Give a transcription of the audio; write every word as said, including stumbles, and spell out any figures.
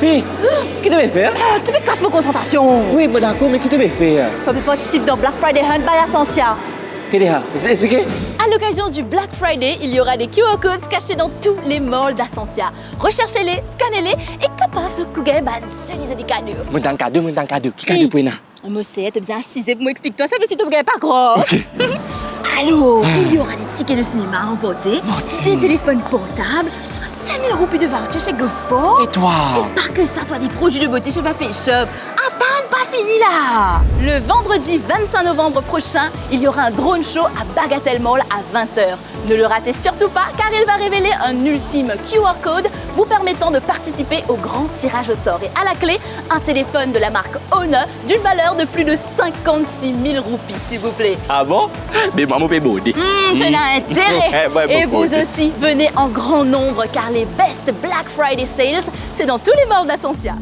Hey, ki to pe fer? Ah, to pe kas mo konsantrasion. Wi, mo dakor, me ki to pe fer? Mo pe partisip dan Black Friday Hunt by Asansia. Ki de sa? Expli-, explike. À l'occasion du Black Friday, il y aura des Q R codes cachés dans tous les malls d'Asansia. Recherchez-les, scannez-les et kapav zot pou gagn bann zoli, zoli kado. Mo tann kado, mo tann kado. Ki kado pou ena? Mo ser, to bizin asize pou mo explik twa sa, parski to pe gagn pa krwar. Ok. Alors, il y aura des tickets de cinéma à remporter, des téléphones portables, cinq mille roupies de voucher chez Gosport. Et toi? Et pas que ça, toi, des produits de beauté chez Buffet Shop. Atann, pa fini la! Le vendredi vingt-cinq novembre prochain, il y aura un drone show à Bagatelle Mall à vingt heures. Ne le ratez surtout pas, car il va révéler un ultime Q R code vous permettant de participer au grand tirage au sort. Et à la clé, un téléphone de la marque Honor d'une valeur de plus de cinquante-six mille roupies, s'il vous plaît. Ah bon? Be mwa, mo pe borde. Hmm, to ena intere. Eh, ouais, et vous aussi, venez en grand nombre, car les best Black Friday sales, c'est dans tous les malls d'Asansia.